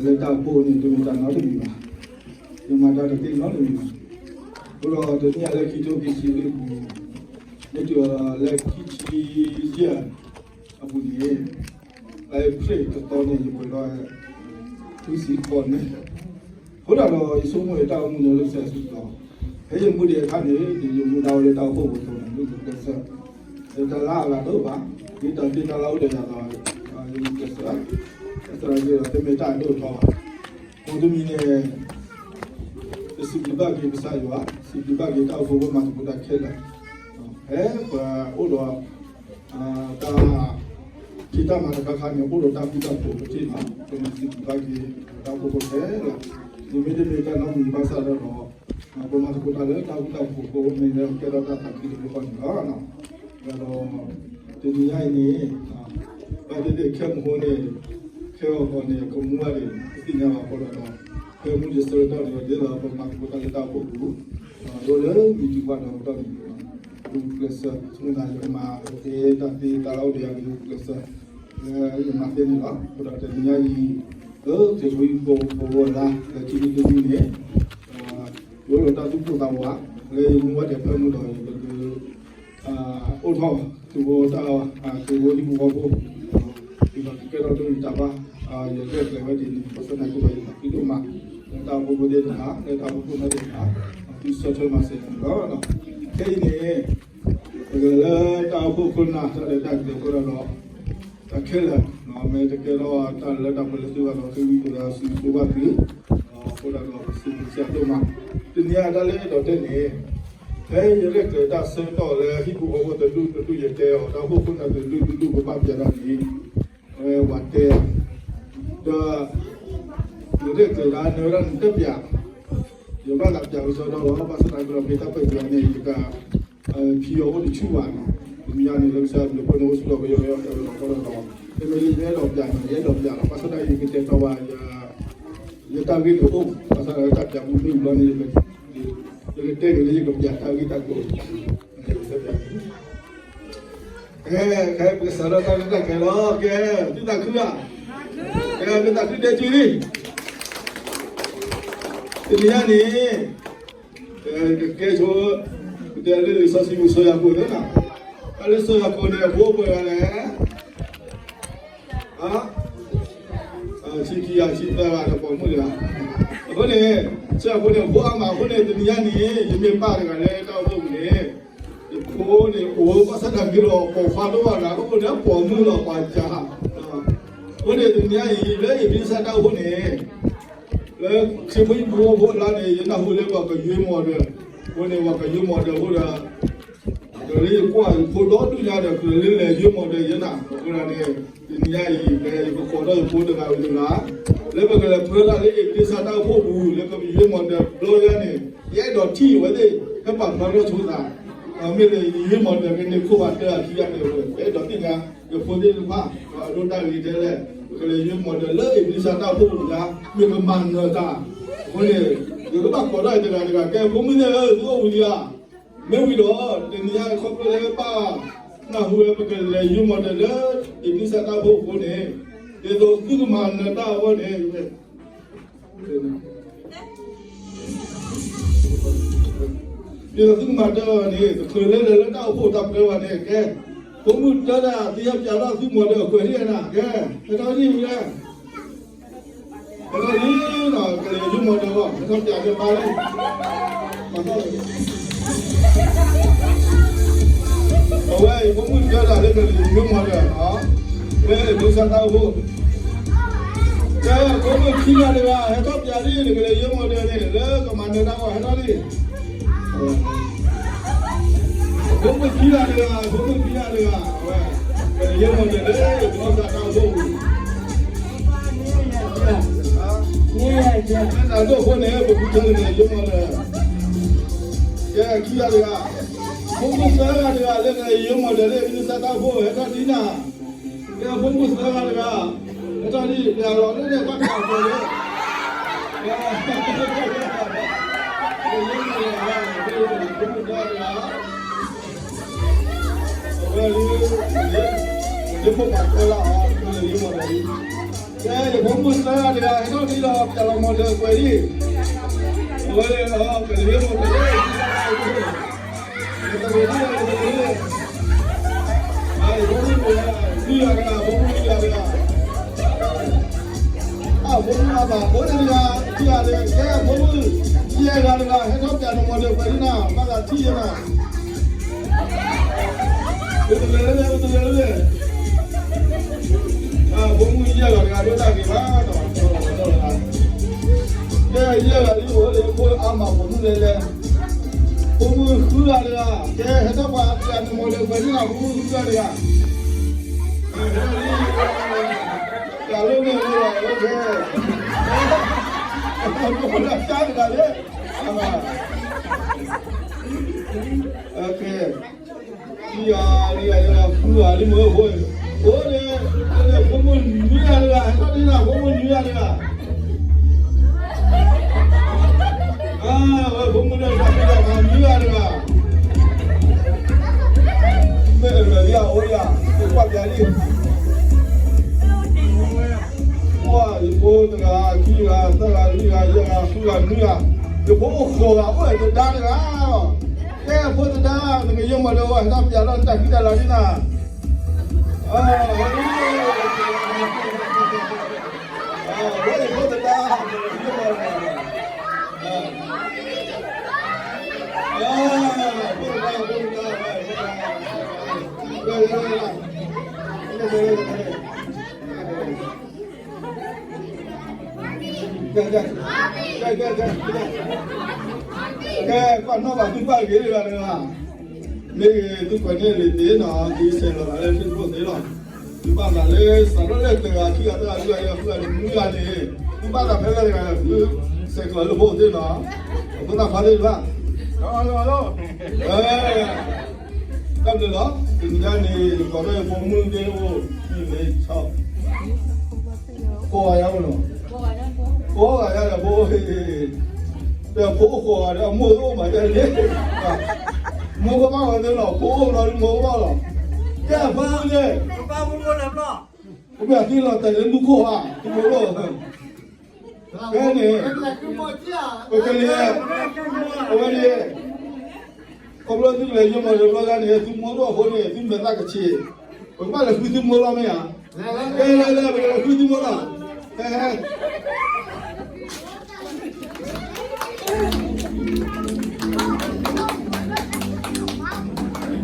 လၢတၢ်အိၣ်ဖှိၣ်န့ၣ် တမ့ၢ်တၢ်နီတမံၤဘၣ်, ယမၤတၢ်တသ့နီတမံၤဘၣ်. အဃိဒီးတနံၤအံၤလၢခံထိခံဆံလွံၢ်ပူၤ, မ့ၢ်တုၤလၢခံဆံယဲၢ်အပူၤန့ၣ်, လါအ့ဖြ့ၣ်တသီန့ၣ် ယပှဲၤဒီး ဃုဆံဃိးနံၣ်, အဃိဒၣ်ဒီး ယဆိကမိၣ်ယတၢ်အိၣ်မူန့ၣ်လၢကစၢ်ယ့ၣ်ၡူးခရံာ်, ဖဲယမူဒံးအခါန့ၣ် ယမူဒါအိၣ်လၢတၢ်အိၣ်ဖှိၣ်ပူၤအသိးန့ၣ် ယကျဲးစၢး, ယတၢ်လၢအဂၤတအိၣ်ဘၣ်, ဒ်တၢ်သ့တၢ်လၢအိၣ်ဒီးယၤဒီး ယကျဲးစၢး, ကစၢ်ယွၤတမ့ၢ်တၢ်အဒိၣ်အထီဘၣ်. မ့တမံၤန့ၣ် ပစံးဘျုးဘၣ်က့ၤကစၢ်ယွၤ, စံးဘျုးဘၣ်က့ၤတၢ်အိၣ်ဖှိၣ်ဖိမၤသကိးတၢ်ခဲလၢာ်, ဖဲပအိၣ်ဒီး တၢ်ဖံးတၢ်မၤတခါခါန့ၣ် အိၣ်ဒီးတၢ်ဃူတၢ်ဖိးပထံၣ်လီၤ. ပမၤစံးဘျုးဘၣ်က့ၤတၢ်အိၣ်ဖှိၣ်ဖိခဲလၢာ်, မ့တမ့ၢ်တၢ်နီတမံၤဘၣ်ဆၣ်ဒီး ပမၤသကိးတၢ်လၢတၢ်ဃူတၢ်ဖိးအဃိ မ့ၢ်လၢကဲထီၣ်တၢ်သးခုတဘျီဃီန့ၣ်လီၤ. ဒီးတနံၤညါအံၤန့ၣ် ဘၣ်သ့ၣ်သ့ၣ်ခဲမုၢ်ဃိန့ၣ် ခဲအံၤဃီန့ၣ် ကမူဝဲဒၣ် ပသ့ၣ်ညါဘၣ်အဃိဒီး ဖဲမုၢ်ယဆၢကတီၢ်န့ၣ် ဒ်သိးပမၤသကိးတၢ်လၢတၢ်အိၣ်ဖှိၣ်ပူၤ ဒီးလၢမုၢ်တံၤပှၢ်ဒီးပတီၢ်န့ၣ် ကျဲးစၢး ဆိကမိၣ်ယကမၤသ့တၢ်သ့တၢ်လၢအိၣ်ဒီးယၤန့ၣ် ကျဲးစၢး လၢယမၤသ့န့ၣ်လီၤ. အဃိဒီးတနံၤညါအံၤ လၢခရံာ်ဖိဟံၣ်ဖိဃီဖိအလါ လၢခံနံၤတနံၤန့ၣ် ယအိၣ်ဒီးတၢ်သူၣ်ပိၢ်သးဝး လၢယမူဝဲဒၣ်ဖဲမုၢ်ဒီးယက အိၣ်ထီၣ် ခရံာ်ဖိတၢ် ခရံာ်ဖိဟံၣ်ဖိဃီဖိ ယကကဲထီၣ်ဒိၣ်ယတၢ်ဘါ ယရဲၣ်ကျဲၤဝဲဒ်န့ၣ် ဘၣ်ဆၣ်သနာ်က့ဒီး ယသးခုဒိၣ်မး လၢတၢ်အိၣ်ဖှိၣ်ဖိသ့ၣ်တဖၣ် လၢတၢ်အိၣ်ဖှိၣ်ဖိသ့ၣ်တဖၣ် သုဆီၣ်ထွဲမၤစၢၤန့ၣ်လီၤ. ခဲအံၤန့ၣ် ပကလဲၤလၢတၢ်အိၣ်ဖှိၣ်ခိၣ်နၢ် တၢ်လဲၤတၢ်က့ၤအဃိဒီး တၢ်ခဲလၢာ် မ့ၢ်တကဲထီၣ်တၢ်လၢတၢ်ပှဲၤလၢသုဂီၢ်ဒီး သုဝံသုးဒီးသုကဘၣ်သု အဃိဒီး ပစံးဘျုးကစၢ်ဒိၣ်မး တနံၤအံၤတၢ်လၢအဲၣ်ဒိးတဲန့ၣ် ဖဲယရဲၣ်ကျဲၤတၢ်ဆၢကတီၢ်လၢဟံၣ်ဖိဃီဖိတဒူၣ်တဒူၣ်ယတဲအီၤ တၢ်အိၣ်ဖှိၣ်ခိၣ်နၢ်တဒူၣ်တဒူၣ်ကဘၣ်ပျးတၢ်န့ၣ် ဝဲတဲ ဒီး ယရဲၣ်ကျဲၤဒၣ်နဝဲဒၣ်နတပျး ယဘၣ်သးပျးကစီဒီလီၤ ဘၣ်ဆၣ်သနာ်က့ဒီး ဖဲတၢ်ပၢၢ်ကၠီန့ၣ် ယက ဖံးအီၤအိၣ်တဆူၣ်ဘၣ်နီၤ တနံၤညါန့ၣ် လၢကစၢ်ဘျုးဖှိၣ်န့ၣ် အိၣ်ဆူၣ်လီၤကယီကယီ တဲဝဲလီၤကီလီၤဒီး တမ့ၢ်လၢယအဲၣ်ဒိးပျးနီၤ ယအဲၣ်ဒိးပျးလီၤ ဘၣ်ဆၣ်သနာ်က့ ယကတဲတီဘၣ် ယတၢ်ဂ့ၢ်တအိၣ် ဘၣ်ဆၣ်သနာ်က့ တၢ်ပျးပူၤမ့ၢ်ဘျီန့ၣ် ယကတဲက့ၤလၢယကပျးတၢ်ဂ့ၢ်တၢ်ကျိၤ ကဲ ခဲပကစးထီၣ်တၢ်ကီတၢ်ခဲလီၤ ကဲ သုသးခုဧါ ကဲ သုသးခုတဲဆူလံ တနံၤညါန့ၣ် ကကဲဆိ ကတဲလၢလံာ်စီဆှံပူၤ စီၤယၤကိာ်သ့နီၤ တၢ်လၢစီၤယၤကိာ်န့ၣ် အဖိပှဲၤဂၤလဲၣ် ဆံခံဂၤ ဆံသၢဂၤဒီးပိာ်မုၣ်တဂၤ အဃိန့ၣ် စီၤယၤကိာ်န့ၣ် အဖိအါမးအဃိန့ၣ် တနံၤညါန့ၣ် ယမ့ၢ်ပၢ်တဂၤလၢတၢ်အိၣ်ဖှိၣ်ပူၤန့ၣ် ယဖိန့ၣ် အိၣ်ဘၣ်ဆၣ်သနာ်က့ဒီး ပိာ်ခွါတအိၣ်ဘၣ်ဒီး အိၣ်ဒီးပိာ်မုၣ်လီၤ ပှၤစှၤ အဃိန့ၣ် တနံၤညါအံၤ လၢအ့ဖြ့ၣ်စၢ်တၢ်အိၣ်ဖှိၣ်န့ၣ် လၢခရံာ်ဖိဟံၣ်ဖိဃီဖိအလါန့ၣ် ယနၢ်ဟူလၢပှၤကယွ့မီၢ်ဒၢး အဃိန့ၣ် ပှၤကယွ့မီၢ်ဒၢးအဃိဒီး ဒီးလၢယကွၢ်ယဖိဒီဒူၣ်ညါဒီး ကလဲၤလၢလဲၤယွ့မီၢ်ဒၢးယဲနၤ အဃိန့ၣ် တနံၤညါအံၤ ယကကိးထီၣ်ယဖိတဂၤဝံၤတဂၤ လၢပကလဲၤဖျါတၢ်လၢအ့ဖြ့ၣ်စၢ်တၢ်အိၣ်ဖှိၣ်ပူၤ လၢပကယွ့မီၢ်ဒၢးဘျီယဲန့ၣ် ယအဲၣ်ဒိးထံၣ်အဝဲသ့ၣ် ဟဲပာ်ဖျါထီၣ်ဆိသး မ့ၢ်လၢယယွ့မီၢ်ဒၢးကန့ၢ်ခိၣ်ဘၣ်တၢ်အခံဂၤန့ၣ် အဲၣ်ဒိးသ့ၣ်ညါ ယဖိသ့ၣ်တဖၣ် အဒိတၢ်ဂ့ၤဒဲးလဲၣ် ပကလဲၤယွ့မီၢ်ဒၢးလၢအ့ဖြ့ၣ်စၢ်တၢ်အိၣ်ဖှိၣ်ပူၤညါ မ့ၢ်ကမၤနၢၤတၢ် အဃိန့ၣ် ယကဘၣ်ကိးထီၣ်အံၤတဂၤတဂၤ ကဲဖိမုၣ်သ့ၣ်ဧၢ သုအိၣ်ဝံၤလံဧါ မ့ၢ်ဝံၤဒီး တနံၤညါခီဖျိလၢဘၣ်နၢ်ဟူဝဲ ပကလဲၤယွ့မီၢ်ဒၢးလၢ အ့ဖြ့ၣ်စၢ်တၢ်အိၣ်ဖှိၣ်အဃိန့ၣ် ဒ်သိးသုကမၤနၢၤတၢ်အဂီၢ်န့ၣ် ဒ်သိးသုကမၤနၢၤတၢ်အဂီၢ်န့ၣ် တချုးလၢလဲၤလၢတၢ်အိၣ်ဖှိၣ်တၢ်ပၢဝဲန့ၣ် ကဲ ဖိမုၣ်တၢ်ဒၣ် သုဟဲပျးထီၣ်သုမီၢ်ဒၢးအကွဲးဒ်လဲၣ်နၤ ကဲ ဟဲထီၣ်ဒ်ဝံၤလဲၣ် ဟဲထီၣ်လံနီၤ ကလဲၤယွ့မီၢ်ဒၢးလီၤ ဟဲထီၣ်ပျးဒၢးပၢ်လံ အဝဲအံၤ ဖိမုၣ်တၢ်ဒၣ်လၢကလဲၤယွ့မီၢ်ဒၢးနီၤ လၢအ့ဖြ့ၣ်စၢ်တၢ်အိၣ်ဖှိၣ် ကဲ ဖိမုၣ်ခံဂၤတဂၤ ဟဲထီၣ်ပျးလံ နကလဲၤယွ့မီၢ်ဒၢးန့ၣ် လၢကမၤနၢၤတၢ်အဂီၢ် ဟဲထီၣ်လံ ဖိမုၣ်ခံဂၤတဂၤ ဖိမုၣ်ခံဂၤတဂၤ အဝဲ ကလဲၤယွ့မီၢ်ဒၢးလၢ အ့ဖြ့ၣ်စၢ်တၢ်အိၣ်ဖှိၣ်ပူၤ နဒိၣ်ဖိန့ၣ် ပဖုထၢလၢကလဲၤယွ့မီၢ်ဒၢး ကဲခံဂၤတဂၤ ဖိမုၣ်သၢဂၤတဂၤ လၢကလဲၤယွ့မီၢ်ဒၢးလၢ အ့ဖြ့ၣ်စၢ်တၢ်အိၣ်ဖှိၣ် ဟဲထီၣ်ဒ်နၤ ကဲဖိမုၣ်သၢဂၤတဂၤ ဟဲထီၣ်ဒ် ပျးလီၤလၢန့ၣ် ဘၣ်ပျးကီးလၢ ဖိမုၣ်သၢဂၤ အဝဲလၢ လၢဖိပာ်ကဲလၢအီၤ လၢယွ့မီၢ်ဒၢးလံ ကဲ ယဖိမုၣ်သၢဂၤတဂၤ ဟဲထီၣ်ဒ်လီၤ ပၠးလီၤမီၤဒၢးကွဲးလံ, အဝဲန့ၣ် ပတဂ့ၤမိၢ်ပတဂ့ၤ, ပတဂ့ၤ, ယဖိမုၣ်တဂၤ ဖိမုၣ်တဂၤတဂၤ, အဖိမုၣ်အဘၣ် ဖိန့ၣ်တဂၤ ခံဂၤတဂၤ, ကဲ ဖိမုၣ် ယဲၢ်ဂၤတဂၤ ဟဲထီၣ်ပၠးလီၤမီၤဒၢးကွဲးလံနၤ, ဘၣ်သးထံၣ်ယဲနၤ အိၣ်တဂၤလၢ်လၢ် အိၣ်တဂၤလၢ်လၢ်, အဖိမုၣ်ယဲၢ်ဂၤတဂၤ ဒိၣ်တၢ်ဂ့ၤဘၣ်ဒီး ကဲ ယဲၢ်ဂၤလံ အိၣ်လၢဖိအါမး ဖိမုၣ်လဲၤလဲၤ, ဖိမုၣ်ဃုဂၤတဂၤ ကဲ ဟဲထီၣ်ပှၤပၠးလီၤမီၤဒၢးကွဲးလံနၤ ဖိမုၣ်ဃုဂၤတဂၤ, တၢ်လၢန့ၣ်လၢ OK, တၢ်တဂၤလၢ OK, ခံဂၤ လၢယၤ ယဲၢ်ဂၤ ဃုဂၤလံ မ့ၢ်အိၣ်ဖိ, အိၣ်န့ၣ် ဖိမုၣ်နွံဂၤတဂၤ ဟဲထီၣ်ဒ်နၤ ဖိမုၣ်နွံဂၤတဂၤ, အဝဲဖိမုၣ်လၢတၢ်ဖံးတၢ်မၤနွံဂၤတဂၤ, မ့ၢ်အလၢာ်လံ အအိၣ်လံ ယကွၢ်ပၠးလံ ကွၢ် ယဖိတဂၤ ခံဂၤ သၢဂၤ လွံၢ်ဂၤ ယဲၢ်ဂၤ ဃုဂၤ နွံဂၤ, ယဖိအိၣ်ဃိးဂၤ အိၣ်ဝဲသဒါတဂၤလီၤ, ကဲ ဖိသဒါ နကယဲၢ်မီၤဒၢးဝဲ ဟဲထီၣ်ပၠးလီၤနတၢ်ဖံးတၢ်လၤဒ်နၤ, ဝဲယဖိသဒါ, ဖိသဒါ ဖိသဒါ, ကဲ ကွၢ်နီၣ်ဘၣ်သုဘၣ်ဂ့ၤတဂၤတဂၤ, မ့ၢ်ဂ့ၤ သုကွဲးန့ၢ်လံာ်သ့နီၤ သုဆဲးကျိးသးလၢ Facebook သ့လီၤ, သုဘၣ်သးလၢ စးထီၣ်လၢတဂၤ ခံဂၤ သၢဂၤ လွံၢ်ဂၤ ယဲၢ်ဂၤ ဃုဂၤ နွံဂၤန့ၣ်, သုဘၣ်သးဖဲလဲၣ်တဂၤ သုဆဲးကျိးလၢဖိသ့နီၤ, အဖိသၣ်ခွါသ့ၣ်တဖၣ် တၢ်ဘျုးလီၤ, တနံၤညါန့ၣ် ယကိးထီၣ်ယဖိမုၣ်သ့ၣ်အိၣ် ခံ လၢ ဆၢ ကိးဂၤယါအိၣ်နီၤ, ကိးဂၤယါဒီးဖိ, ဒီးဖိအိၣ်ဃိးဂၤဒီး အမိၢ်သ့ၣ်အိၣ်မးယါန့ၣ်, မိၢ်ကဘၣ်ဝဲသ့ၣ်နီၤ, ဖိအိၣ်ဘျီဒ်မိၢ်ကဘၣ်လီၤ, ကဲအဖိမုၣ်သ့ၣ်, ပကဘၣ်သံလီၤတဲာ်လၢမူခိၣ်ဧါ, သုမိၢ်လိၣ်, ဖဲန့ၣ်, ပကလဲၤ, အဝဲန့ၣ် ခီဖျိသုလဲၤယဲၢ်မီၤဒၢးဘျီတခါန့ၣ် သုမိၢ်ဒိၣ်အဃိန့ၣ် သုမဲာ်သၣ်ကဆံး, ပကဘၣ်လဲၤဃုသုမိၢ်လီၤမ့ၢ်ဧါ, လဲၤလဲၤလဲၤ ပကလဲၤဃုသုမိၢ်လီၤ, ဟဲဟဲ လၢပှၤ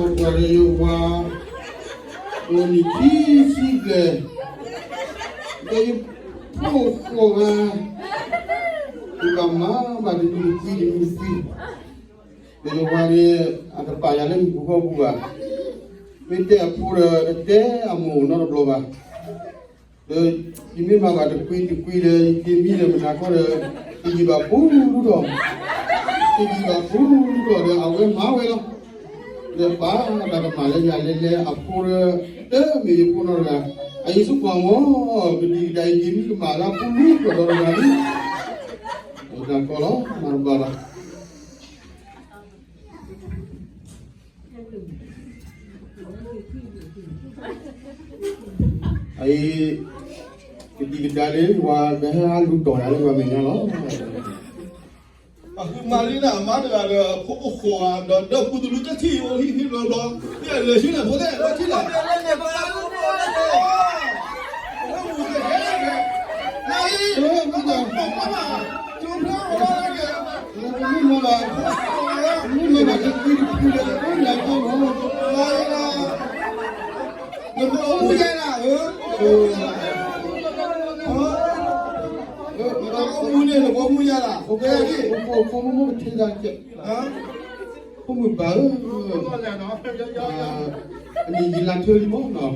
ကညီဖိ, အိၣ်နံၣ်ခံဆံဘျဲၣ်, ဒီးယဖိဃိးဂၤ, ယဘၣ်မၤဘၣ်တမံၤတကွံတမံၤတကွံ, ဒီးယဝၤန့ၣ် အတပာ်ယၤလၢမုၢ်ပူၤဃီပူၤဘၣ်, မ့ၢ်တဲအဖိဒီး တတဲအမိၢ်နီတဘျီဘၣ်. ဒီးယမ့ၢ်မၤဘၣ်တကွံတကွံဒီး ယက့ၤမံဒီးမတၤခီဒီး တယံာ်ဘၣ်ပူၤလူၤဒီး, တယံာ်ဘၣ်ပူၤလူၤဒီး ဒီးအဝဲမၤဝဲလီၤ. ဒီးပာ်တၢ်ကမၣ်လၢယၤလဲၤလဲၤအဖိဒီး တမ့ၢ်ယဖိနီတဂၤ, အယံၤစ့ၢ်ကီးမ့ၢ် ကဒံကဒါယက့ၤမံကမၣ်လၢအဖိလူၤဒီးဒီးတဂၤလံ, တၢ်ကီလီၤ မၤတဘၣ်ဘၣ်. အအံၤ ကဒံကဒါလၢ ပှၤကဟဲဟးလူၤတီၢ်ယၤလၢပှၤမဲာ်ညါလီၤ. အဃုမၤလံနၤ အမါတဂၤဒီး အဖိအိၣ်ဃိးဂၤဒီး ဒီပုၢ်တလူတထံၣ် အိၣ်ဟံၣ်ဟံၣ်ဘျီဘျီ, မ့ၢ်အလဲၤဆူန့ၣ် ဖိသ့ၣ် လီၤထံၣ်လီၤ. နဖိမုၣ်ယါလၢ်, နဖိမုၣ်န့ၣ် နဖိမုၣ်ယါလၢ်, ဖိမုၣ်မ့ၢ်ကထံၣ်တၢ်ကဲ, ဖိမုၣ်ဘၣ်ဧၢ, အနံၣ်ယံာ်လါထၢလံမ့ၢ်နီၤ, မ့ၢ်ဧါ, ပှၤဒ်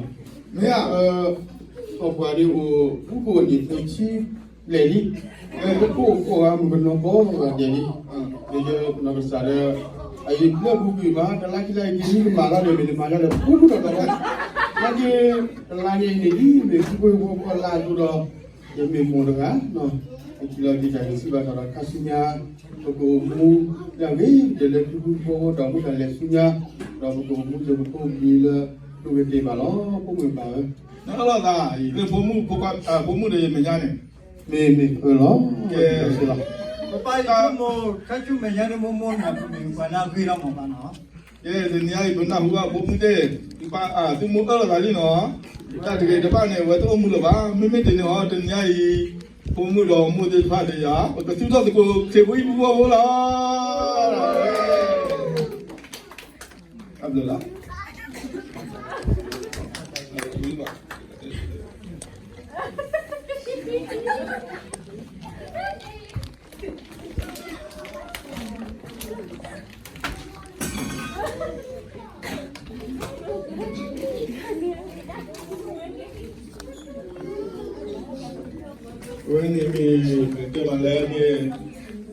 အိၣ် ပူဖိအနံၣ်သၢဆံဘျဲၣ်လံ, ပဖိအိၣ်ဃိးဂၤ မုၣ်ကနီၤကိးဂၤဒဲးလံ, ဒီးယနီၢ်ကစၢ်ဒီး အအံၤလၢပူၤကွံာ်မး တလါခံလါအံၤ က့ၤမံကမၣ်လီၤဒီး မ့ၢ်တမၤလီၤဒီး ပူၤဒီးဒီး လါက့ၤ တလါန့ၣ်န့ၣ် ဒ်မ့ၢ်ဖုဖိဟံၣ်ဖိဃီဖိအလါအသိးဒီး ယမ့ၢ်မိၢ်တဂၤ အထံၣ်လီၤက့ၤတၢ်န့ၣ်စံးဘၣ်တၢ်ဒီး ခါဆူညါ ပကအိၣ်မူ ဒ်ဂ့ၤ ဒ်လဲၣ်ဖုဖိဟံၣ်ဖိဃီဖိဒီးမူတၢ်လဲၤဆူညါ ဒီးပကအိၣ်မူ ယဖိမုၣ်လၢ ဒိၣ်ကတ့ၢ်ဘၣ်လီၤ ဖိမုၣ်ဘၣ်ဧၢ. နအၢၣ်လီၤသး ယဖိမုၣ် ဖိမုၣ်ဒီးယမဲာ်ညါန့ၣ် မ့ၢ်မ့ၢ်အၢၣ်လီၤ ကဲ ပပၢ်ယမိၢ် ခါဆူမဲာ်ညါန့ၣ် မိၢ်မိၢ်နၤ ပမ့ၢ်ပှၤနၢ်ဂ့ၤလီၤမးဘၣ်နီၤ. ကဲ တနံၤအံၤ ပနၢ်ဟူဘၣ်ဖိမုၣ်သ့ၣ် သုမ့ၢ်အၢၣ်လီၤသးလံနီၤ, တၢ်တဂ့ၤတဘၣ်န့ၣ် အဝဲတအိၣ်မူလၢၤဘၣ်. မ့မ့ၢ်တနံၤအံၤ တနံၤအံၤ ဖိမုၣ်ဒီးမိၢ်သ့ၣ်တဖၣ်ဒီးယၤ ပကသူၣ်ထီၣ်သကိး ခရံာ်ဖိဟံၣ်ဖိဃီဖိလီၤ. တၢ်ဘျုးလီၤ. အဝဲန့ၣ်မ့ၢ် ကဲဘၣ်လၢမ့ၢ်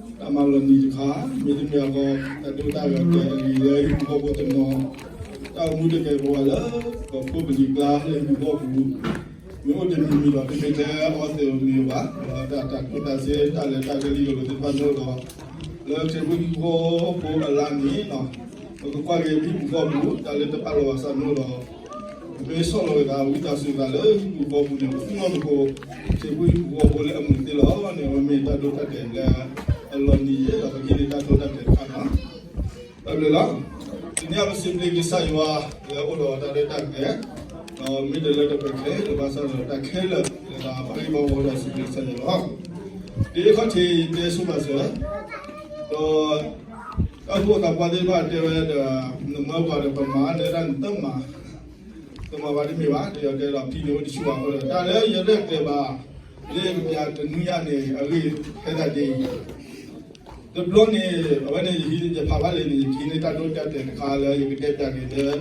တၢ်မၤလီၤနံၤတခါ, မ့တမ့ၢ်အဃိ တၢ်ဒိတၢ်ဂီၤကဲအဂ့ၤလၢဟံၣ်ပူၤဃီပူၤတနီၤ, တၢ်အိၣ်မူတကဲပဝဲလၢ ကီၢ်ခိၣ်ပနံၤကျါလၢဟံၣ်ပူၤဃီပူၤ မ့ၢ်အိၣ်တမံၤမံၤဒီး တမ့ၢ်ထဲအီသံးမ့ၢ်ဘၣ်, ဒီးတၢ်တၢ်ကူတၢ်စ့ တၢ်လဲၤတၢ်ကဲလံယိာ်လိာ်သ့ၣ်တဖၣ်န့ၣ်ဒီး လၢခရံာ်ဖိဟံၣ်ဖိဃီဖိအလါန့ၣ် ပကကွၢ်က့ၤဟံၣ်ပူၤဃီပူၤ တၢ်လၢတပာ်လီၤဘၣ်ဆၣ်န့ၣ်ဒီး ပမ့ၢ်ဆီၣ်လီၤက့ၤသး ဝံသးစူၤသးလၢဟံၣ်ပူၤဃီပူၤန့ၣ် ပသူၣ်ထီၣ်သကိး ခရံာ်ဖိဟံၣ်ပူၤဃီဖိလၢအမုာ်သ့လီၤန့ၣ် အဝဲမ့ၢ်တၢ်ဒိတၢ်တဲာ်လၢအလီၤနံၤယဲဒီး ပဟ့ၣ်န့ၢ်တၢ်ဒိတၢ်တဲာ်တခါနီၤ. တၢ်ဘျုးလီၤ. တနံၤအံၤပစံးဘျုးကစၢ်ယွၤ လၢအအိၣ်ဒီးတၢ်ရဲၣ်တၢ်ကျဲၤ, ဒီးမ့ၢ်တလၢတပှဲၤခဲလၢာ်ဘၣ်ဆၣ်ဒီးတၢ်ခဲလၢာ် လၢတၢ်ဘၣ်ဂ့ၢ်ဘၣ်ဝီဒီးစံးဘျုးကစၢ်ယွၤလီၤ. ဒ်အခီၣ်ထံးယတဲဆိပာ်စၢၤ, ဒီး တၢ်အိၣ်ဖှိၣ်သးပှၢ်သ့ၣ်တဖၣ်တဲဝဲဒီး နမၢပှၤဒီးပမၤလၢတၢ်နတမၤ တမၤဘၣ်တမ့ၢ်ဘၣ် ဒီးယတဲဒီးဖံန့ၣ်အိၣ်တဆူၣ်ဘၣ်အဃိဒီး တၢ်လၢယရဲၣ်ကျဲၤဘၣ် လၢယကပျးတနွံညါန့ၣ် အဂ့ၢ်ဟဲဒၣ်ဒ်အံၤ, တဘျီန့ၣ် အဝဲန့ၣ် ယဖးဘၣ်လံန့ၣ် ယကဟံးန့ၢ်တၢ်ဒိတၢ်တဲာ်တခါလၢယကတဲပျးက့ၤလၢ ဖံ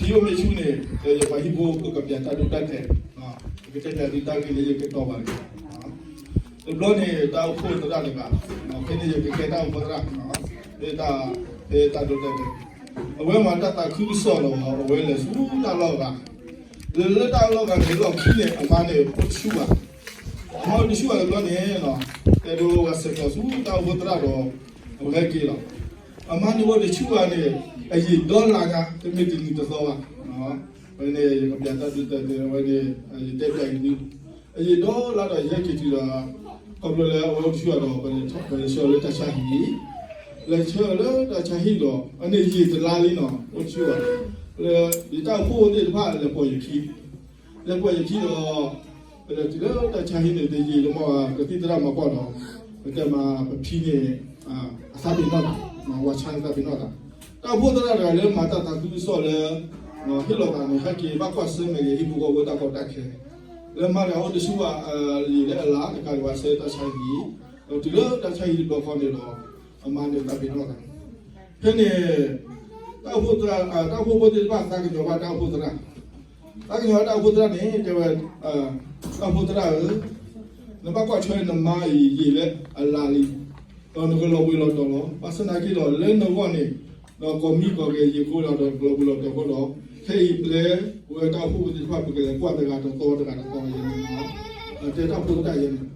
အိၣ်မ့ၢ်ဆူၣ်န့ၣ် ဒီးယပှၤဟံၣ်ဖိကပျးတၢ်ဒိတၢ်တဲာ်, ယကတဲပျးဒ်တၢ်ဂ့ၢ်လၢယကတီၤဘၣ်န့ၣ် တဘျီန့ၣ် တၢ်အိၣ်ဖှိၣ်သရၣ်တဂၤ, ဖဲန့ၣ်ယကကဲတၢ်အိၣ်ဖှိၣ်သရၣ်, ဖဲတၢ်ဒိတၢ်တဲာ်, အဝဲမၤတၢ်သးခုကစီၣ်ဒီး အဝဲလဲၤဆူတၢ်လီၢ်ဂၤ, လၢလၢတၢ်လီၢ်ဂၤန့ၣ် လီၢ်ခံန့ၣ် အမါန့ၣ်အိၣ်တဆူၣ်ဘၣ်, အမါအိၣ်တဆူၣ်ဘၣ်တဘျီန့ၣ်, တဲဒိဝဲစဲးကျိးဆူတၢ်အိၣ်ဖှိၣ်သရၣ်ဒီး အဝဲဟဲက့ၤလီၤ, အမါန့ၣ်အိၣ်တဆူၣ်ဘၣ်န့ၣ် အယံာ်ဒီလါညါ တမ့ၢ်တနံၤတသီဘၣ် ဝဲန့ၣ် ယကပျးတၢ်ဒိတၢ်တဲာ် အဝဲန့ၣ် ယတဲပျးက့ၤသု, အယံာ်ဒီလါဒီး ယဟဲက့ၤတုၤဒီး ခီဖျိလၢအဝဲအိၣ်တဆူၣ်ဘၣ်ဒီး ပလဲၤဆှၢလၢတၢ်ဆါဟံၣ်, လဲၤဆှၢလၢတၢ်ဆါဟံၣ်ဒီး အန့ၣ်ယံာ်တလါလံနီၤ အိၣ်တဆူၣ်ဘၣ်, လၢယတၢ်အိၣ်ဖှိၣ်သ့ၣ်တဖၣ်လဲၤပိာ်ယခံ လဲၤပိာ်ယခံဒီး ပလဲၤတုၤလၢတၢ်ဆါဟံၣ်န့ၣ် တယံာ်တမီၢ်ဘၣ် ကသံၣ်သရၣ်မၤကွၢ်ဒီး ပတဲမး ပဖံန့ၣ် အသးပ့ၤနီၣ်သး, ဝဲဆါန့ၣ်သးပ့ၤနီၣ်သး, တၢ်အိၣ်ဖှိၣ်သရၣ်တဂၤလၢမၤတၢ်သးခုကစီၣ်လၢ ဟ့ၣ်လီၤသးန့ၣ် ဟဲက့ၤဘၣ်ကွၢ်ဆၢၣ်မဲာ်က့ၤဟံၣ်ဖိဃီဖိတၢ်ကီတၢ်ခဲ, လၢမါတဂၤအိၣ်တဆူၣ်ဘၣ် ယံာ်လၢအလါတကးဒံးဘၣ်ဆၢတၢ်ဆါဟံၣ်, ဒီးတုၤလၢတၢ်ဆါဟံၣ်တဘျီဃီန့ၣ်ဒီး အမါန့ၣ်သးပ့ၤနီၣ်သး, ဖဲန့ၣ် တၢ်အိၣ်ဖှိၣ်သရၣ် တၢ်အိၣ်ဖှိၣ်ဖိသ့ၣ်တဖၣ်သးကညီၤဘၣ်တၢ်အိၣ်ဖှိၣ်သရၣ်, သးကညီၤဘၣ်တၢ်အိၣ်ဖှိၣ်သရၣ်န့ၣ် တဲဝဲ တၢ်အိၣ်ဖှိၣ်သရၣ်ဧၢ, နဘၣ်ကွၢ်ထွဲနမါအံၤယံာ်လၢအလါလံ, ဒီးနကလီၤဘှံးလီၤတီၤလီၤ, ဘၣ်ဆၣ်သနာ်က့ဒီး လၢနဂီၢ်န့ၣ် ဒီးကိးမံကိးဂဲၤယံာ်အဃိဒီး နကလီၤဘှံးလီၤတီၤအဃိဒီး ခဲအံၤပျဲဝဲတၢ်အိၣ်ဖှိၣ်ဖိသ့ၣ်တဖၣ် ပကလဲၤကွၢ်တဂၤတသီတဂၤတသီယဲန့ၣ်လီၤ, တဲတၢ်အိၣ်ဖှိၣ်သရၣ်ယဲန့ၣ်,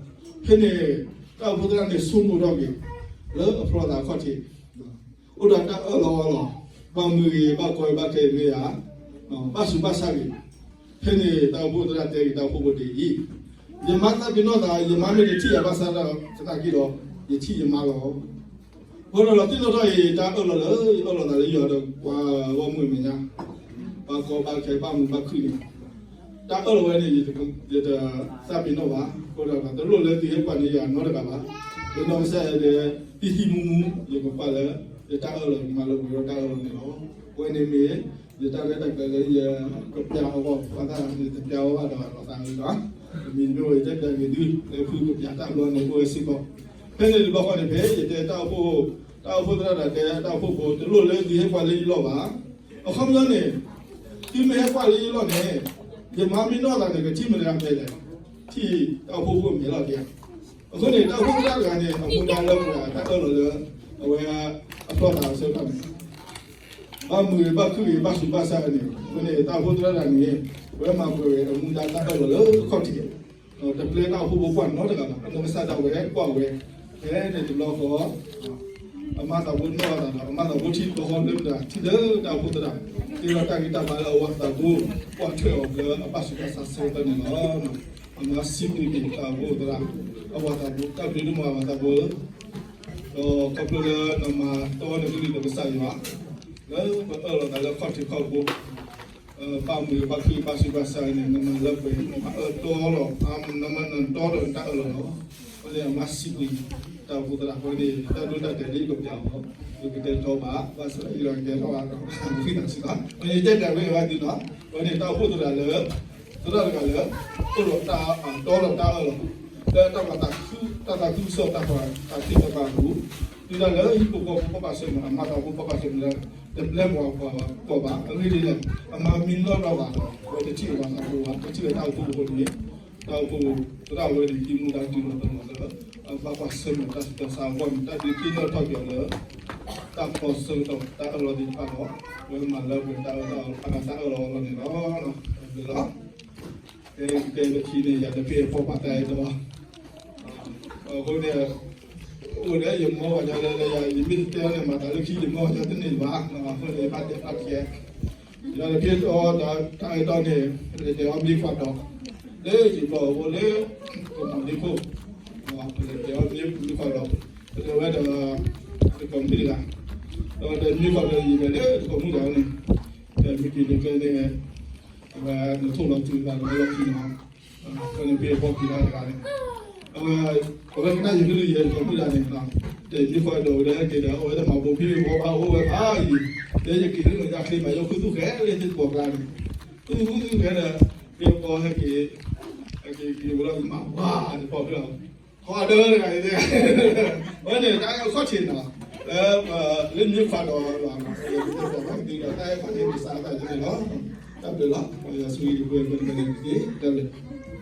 ဖဲန့ၣ် တၢ်အိၣ်ဖှိၣ်သရၣ်န့ၣ် ဆိကမိၣ်ထီၣ်က့ၤ လၢအဖျီသးအခီၣ်ထံး အိၣ်ဒီးတၢ်အၢၣ်လီၤအီလီၤ, ဘၣ်မုာ်ဂ့ၤ ဘၣ်ကီဂ့ၤ ဘၣ်ခဲဂ့ၤမ့ၢ်ဧါ, ဘၣ်ဆူးဘၣ်ဆါဂ့ၤ, ဖဲန့ၣ်တၢ်အိၣ်ဖှိၣ်သရၣ်တဲက့ၤတၢ်အိၣ်ဖှိၣ်ဖိဒ်အံၤ, ယမါသးပ့ၤနီၣ်သး ယမါမ့ၢ်တထံၣ်ယၤဘၣ်ဆၣ်သနာ်က့ဒီး ယထံၣ်ယမါလီၤ, အဃိဒီးသ့ၣ်နီၣ်ထီၣ်အံၤ တၢ်အၢၣ်လီၤလၢ ယအၢၣ်လီၤသးလၢယွၤဒီးပှၤဂီၢ်မုၢ်အမဲာ်ညါ, ဘၣ်ကီဘၣ်ခဲဘၣ်မုာ်ဘၣ်ခုၣ်န့ၣ် တၢ်အၢၣ်လီၤဝဲန့ၣ် ယတသးပ့ၤနီၣ်ဘၣ်, အဃိဒီး တလိၣ်လၢသုဟဲကွၢ်န့ၢ်ယၤနီတဂၤဘၣ်, လၢနီၢ်ကစၢ်ယွၤဒီး ဟံၣ်ဟံၣ်မူမူ ယကကွၢ်လၢ ယတၢ်အၢၣ်လီၤ ယမၤလၢပှဲၤဒီးတၢ်အၢၣ်လီၤန့ၣ်လီၤ, အဝဲန့ၣ်မ့ၢ် ယတၢ်ရဲၣ်တၢ်ကျဲၤလၢယ ကပျးအဂီၢ် ပှၤသးန့ၣ် တပျးဝဲဘၣ်ဒီးလီၤသးဝဲလီၤ, တမံၤမ့ၢ်ဝဲယတဲပျးက့ၤသု လၢဖုကပျးတၢ်ဘျီန့ၣ် အိၣ်ဝဲစ့ၢ်ကီး, ဖဲန့ၣ်တဘျီဃီန့ၣ်ဖဲ ယတဲတၢ်အိၣ်ဖှိၣ် တၢ်အိၣ်ဖှိၣ်သရၣ်ဒီးတဲ တၢ်အိၣ်ဖှိၣ်ဖိ တလိၣ်လၢသုဟဲကွၢ်လၢယလီၢ်ဘၣ်, အခီပညီန့ၣ် သုမ့ၢ်ဟဲကွၢ်လၢယလီၢ်န့ၣ် ယမါမ့ၢ်နီၣ်သးန့ၣ် ကထံၣ်မတၤတဂၤလဲၣ်, ထံၣ်တၢ်အိၣ်ဖှိၣ်ဖိမဲာ်လီၤက့ၤ, အဃိန့ၣ် တၢ်အိၣ်ဖှိၣ်သရၣ်တဂၤန့ၣ် အမူဒါလၢပှၤတၢ်အၢၣ်လီၤလၢ အဝဲ အဖျီသးအဆၢကတီၢ်န့ၣ် ဘၣ်မုာ်ဂ့ၤ ဘၣ်ခုၣ်ဂ့ၤ ဘၣ်ဆူးဘၣ်ဆါန့ၣ် အဃိန့ၣ် တၢ်အိၣ်ဖှိၣ်သရၣ်တဂၤန့ၣ် အဝဲမၤပှဲၤဝဲအမူဒါတၢ်အၢၣ်လီၤလၢအခီၣ်ထံး, တပျဲတၢ်အိၣ်ဖှိၣ်ဖိကွၢ်နီတဂၤဘၣ်, အနီၢ်ကစၢ်ဒၣ်ဝဲကွၢ်ဝဲ, ဖဲန့ၣ်တဘျီဃီ အမါသးဖိနီၢ်သးဒီး အမါသးဖိထံၣ်တဘျီဃီလၢမတၤ ထံၣ်လၢတၢ်အိၣ်ဖှိၣ်သရၣ် တ့လီၤတၢ်ဂံၢ်တၢ်ဘါလၢအဝၤသးဖိ ကွၢ်ထွဲအီၤလၢအဘၣ်ဆူးဘၣ်ဆါဆၢကတီၢ်န့ၣ်လီၤ. အမါစံးဘျုးက့ၤတၢ်အိၣ်ဖှိၣ်သရၣ် အဝၤသးဖိ တၢ်ဘျုးဒိၣ်မးအဝၤသးဖိ ဒီးခီဖျိလၢနမၤတီနကလုၢ်ဒီးကစၢ်ယွၤ လၢပအၢၣ်လီၤသးလၢခီၣ်ထံးခီၣ်ဘိ ဘၣ်မုာ်ဘၣ်ခုၣ်ဘၣ်ဆူးဘၣ်ဆါန့ၣ် နမၤလၢပှဲၤ နမၤအၢတီလီၤ နမၤနတီဒီးနတၢ်အၢၣ်လီၤလီၤ. အဃိန့ၣ်အမါစံးဘျုး တၢ်အိၣ်ဖှိၣ်သရၣ်အဃိန့ၣ် တၢ်ဒိတၢ်တဲာ်လၢယကပျးအီၤ ယကတဲတီဘၣ် ဘၣ်ဆၣ်ယကတဲတီဘၣ်ဒီး မ့ၢ်ယတဲတၢ်ဝဲအဂၤဒ်နီၤ အဃိန့ၣ် တၢ်အိၣ်ဖှိၣ်သရၣ်လၢ သရၣ်တဂၤလၢ အိၣ်ဒီးတၢ်အၢၣ်လီၤတီဒီးတၢ်အၢၣ်လီၤ လၢတၢ်ပှၤသးခု တၢ်သးခုကစီၣ် တၢ်ပှၤသးခုတၢ်ပှၤအပူၤ တုၤဒၣ်လၢဟံၣ်ဖိဃီဖိဘၣ်ဘၣ်ဆၢၣ်မဲာ် အမါသးဖိဘၣ်ဘၣ်ဆၢၣ်မဲာ်လၢ တပျဲပှၤကီၢ်ဘၣ် အဂ့ၢ်ဒ်လဲၣ် အမါမံနီၢ်ဒီးဘၣ်ဒီး အဝဲတထံၣ်ဝဲဘၣ်သးဖိဘၣ် တထံၣ်ဝဲတၢ်အိၣ်ဖှိၣ်အဃိန့ၣ် တၢ်အိၣ်ဖှိၣ်သရၣ်ဝဲန့ၣ် ဒ်မူဒါဒ်လီၤတလီၤလၢ အဘၣ်ကွၢ်ဆၢၣ်မဲာ်တၢ်ဆူးတၢ်ဆါအဂီၢ်န့ၣ် တၢ်ဒုးသ့ၣ်နီၣ်ထီၣ်က့ၤအီၤလၢ တၢ်ဖျီဆၢကတီၢ် တၢ်အၢၣ်လီၤသ့ၣ်တဖၣ်ဒီး ဝဲမၤလၢပှဲၤတၢ်အၢၣ်လီၤ အတၢ်အၢၣ်လီၤအလီၢ်န့ၣ်လီၤ. လီၤ ကဲ ကဲလၢခံန့ၣ် ယၤတပ့ၢ်အဖီပာ်တၢ်အဲၣ်တီ အဃိန့ၣ် အိၣ်ဒီးယမီၢ်ဝဲဒၣ်လၢ ယမ့ၢ်တတဲအီၤန့ၣ် မၤသးလၢခံယမီၢ်ဝဲဒၣ်တန့ၢ်ဘၣ် အဃိန့ၣ် ဘၣ်တဲဘၣ်တဲ ယၤတပ့ၢ်အဖီတၢ်အဲၣ်တီန့ၣ် လဲၤတဲအီၤမ့ၢ်ခွါဒီး လၢယဘျီအဃိလၢ ကမၤလ့ခိၣ် လဲၤတဲအီၤမ့ၢ်ခွါဒီး တဲဝဲဒီး တကိးမုၣ်တဂၤ ဒီးတဲမ့ၢ်ခွါဒီးယလဲၤလၢတကိးမုၣ်တဂၤန့ၣ် တဲမ့ၢ်က့ၤန့ၣ်ကဲန့ၣ် အဝဲနထိၣ်လီၤစုလၢလီၢ်ခံန့ၣ် အဃိန့ၣ် ပ့ၢ်အဖီက့ၤလၢတဂၤန့ၣ် အဝဲ အဝဲကနၣ်ယကလုၢ်ယဲတကိးမုၣ်တဂၤန့ၣ် တဲမ့ၢ်ခွါဒီးဝဲဒၣ်က့ၤဒီး အဝဲတမၤဘိဖံဘိဖုဘၣ်အိၣ်ဝဲဖးယံၤ တဲယက့ၤလၢယၤချ့မး ယီၤခူသူၣ်ဃဲလၢယတကိးကျါန့ၣ် သူၣ်ဃူသူၣ်ဃဲဒီး ပ့ၢ်အဖီဟဲက့ၤ ဟဲက့ၤက့ၤဝဲလီၤမၤဝါန့ၣ် ပီၣ်ဖျါ ထီဒီးတဂၤန့ၣ် အဝဲန့ၣ် တၢ်အဲၣ်ခီၣ်ထံးနီၤ လၢ လၢမ့ၢ်ခွါဒီးလီၤ တၢ်အဲၣ်ခီၣ်ထံးန့ၣ် စးသးန့ၣ်လီၤ တၢ်ဘျုးလီၤ ပှၤယွၤဆိၣ်ဂ့ၤတပှဲၤပှဲၤတပှဲၤန့ၣ်တက့ၢ် တၢ်ဘျုး